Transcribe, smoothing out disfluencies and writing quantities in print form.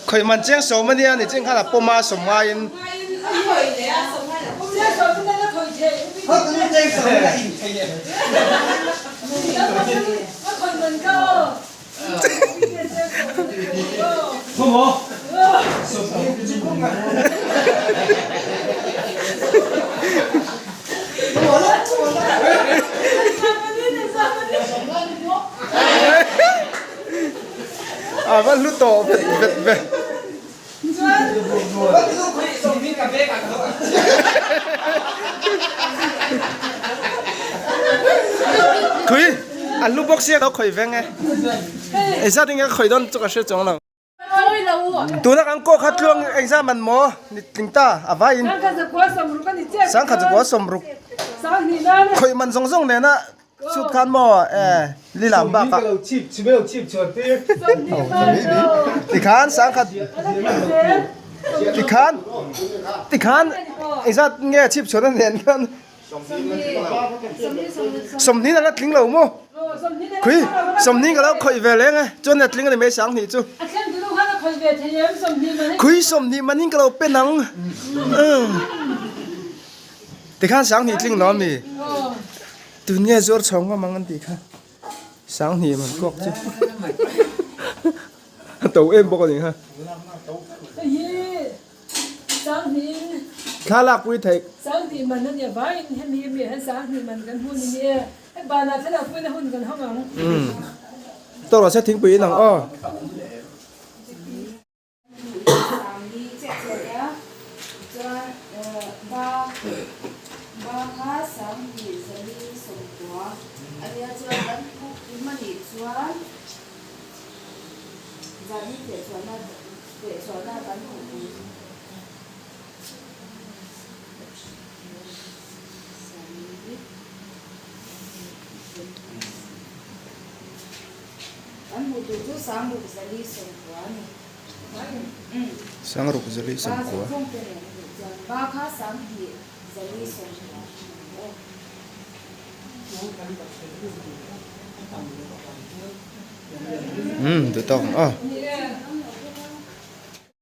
Khawih man chiang sawm a nia ni ching khan a pawm a sawm ngaiin. A va hlu tawh vet vet ve. Khui a hlu bawk sia ka khawih veng e. Engzat in nge ka khawih dawn chu ka hre chuang lo. Tuna kan kawh kha tluang engzat man maw ni tling ta a vaiin sangkhat zakua sawmruk khawih man zawng zawng nena Chut khan maw eh lilam bakah tikhan sangkhat tikhan tikhan engzat nge chhip chhuan a nen khan sawmhnih a la tling lo maw khui sawmhnih ka lo khawih ve leng e chuan a tling a ni mai sanghnih chu khui sawmhnih manin ka lo pen ang Tikhan sanghnih tling lo ami? Tun nge zuar chho ngam ang an tih kha. Sanghnih man kawk chu. A to em bawk a ni kha. Thla lak pui theih. Sanghnih man a nia vaiin hemi hemi ah hian sanghnih man kan hun a ni e. Hei banah thla lak puina hun kan hawng ang. Tawrh se thingpui in ang aw. Sangruk zali sawmkua. Umm duh tawk ang aw.